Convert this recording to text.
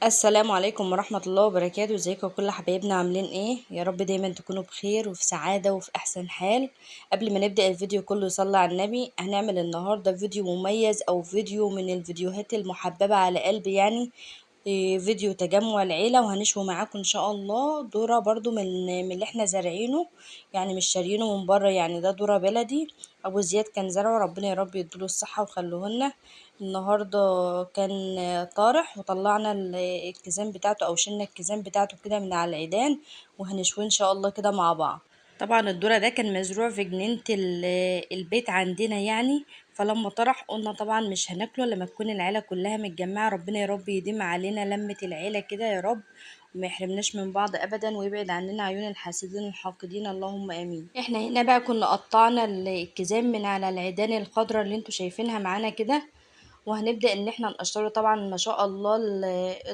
السلام عليكم ورحمة الله وبركاته. ازيكم كل حبايبنا، عاملين ايه؟ يا رب دايما تكونوا بخير وفي سعادة وفي احسن حال. قبل ما نبدأ الفيديو كله صلى على النبي. هنعمل النهاردة فيديو مميز او فيديو من الفيديوهات المحببة على قلبي، يعني فيديو تجمع العيلة، وهنشوي معاكم ان شاء الله ذرة برضو من اللي احنا زارعينه، يعني مش شاريينه من بره، يعني ده ذرة بلدي ابو زياد كان زرعه، ربنا يا رب يديله الصحة وخلوهولنا. النهاردة كان طارح وطلعنا الكيزان بتاعته او شلنا الكيزان بتاعته كده من على العيدان، وهنشويه ان شاء الله كده مع بعض. طبعا الذرة ده كان مزروع في جنينة البيت عندنا يعني، فلما طرح قلنا طبعا مش هناكله لما تكون العيلة كلها متجمعة. ربنا يا رب يديم علينا لمة العيلة كده يا رب، وما يحرمناش من بعض ابدا، ويبعد عننا عيون الحاسدين الحاقدين، اللهم امين. احنا هنا بقى كنا قطعنا الكيزان من على العيدان الخضراء اللي انتوا شايفينها معانا كده، وهنبدأ ان احنا نقشره. طبعا ما شاء الله